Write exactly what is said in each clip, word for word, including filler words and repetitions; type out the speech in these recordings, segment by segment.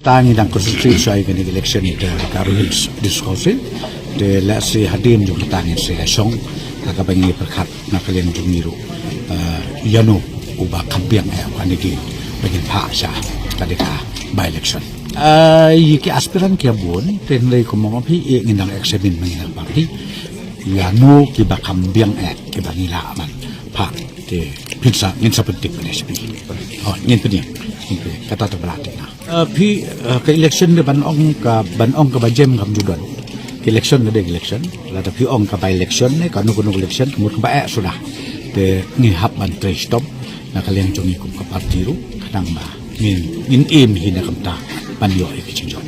Tang i dang concentrate shuwa ïa kane ka election ïa ka Garo Hills District Council. Te lehse hadien jong kata ngin sa ïa shong ha kaba ngi pyrkhat na ka liang jong ngi ruh, eh, ïano uba kham biang eh u candidate ba ngin phah sha ka dei ka by election. Eh, ïa ki aspirant ki bun, te hynrei kumba ong phi, eh, ngin dang examine ma ngi na ka party ïano kiba kham biang eh kiba ngi lah ban phah. Te phin sa, ngin sa pyntik ban S P. Oh, ngin pynïeng. Ngin pynïeng. Kata te ba la te na. Eh, phi, eh, ka election ne ban ong ka, ban ong kaba jem kam ju don. Ka election ne dei ka election. Lada phi ong ka by election ne kano kano election, ka mut kaba eh suda. Te ngi hap ban trei shitom na ka liang jong ngi kum ka party ruh, khnang ba ngin, ngin im hi na ka bynta ban ïoh ïa ka jingjop.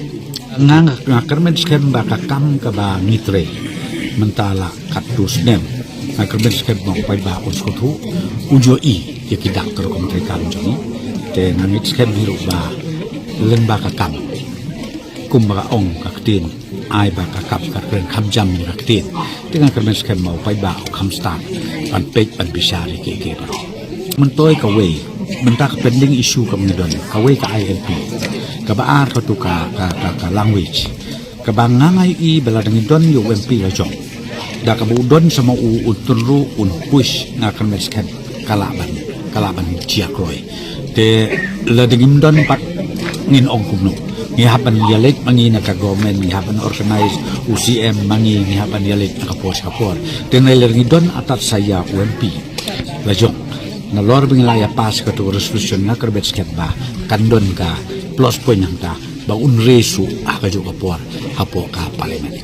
Nga, nga, nga kyrmen skhem ba ka kam kaba ngi trei mynta la katto snem, nga kyrmen skhem ba u paidbah un sngewthuh, un ïohi ïa ki dak ka rukom trei kam jong ngi. Te nga ngeit skhem hi ruh ba lyngba ka kam, kumba ka ong ka ktien, ai ba ka kam ka kren kham jam ïa ka ktien. Te nga kyrmen skhem ba u paidbah u kham stad ban peit ban bishar ïa kiei kiei baroh. Myntoi kawei, mynta ka pending issue kaba ngi don, kawei ka I L P, kaba ar katu ka, ka, ka, ka language. Kaba nga nga ïohi ba lada ngi don ïa u M P la jong, da kaba u don sa ma u, un tynru, un push, nga kyrmen skhem ka lah ban, ka lah ban jia kloi. Te lada ngim don pat, ngin ong kumno? Ngi hap ban ïaleit ma ngi na ka government, ngi hap ban organize u C M ma ngi, ngi hap ban ïaleit na ka por sha ka por. Te hynrei lada ngi don atat sa ïa u M P la jong, nalor ba ngi la ïa pass katu ka resolution, nga kyrmen skhem ba kan don ka plus point hangta ba un raise u ha kajuh ka por hapoh ka parliament.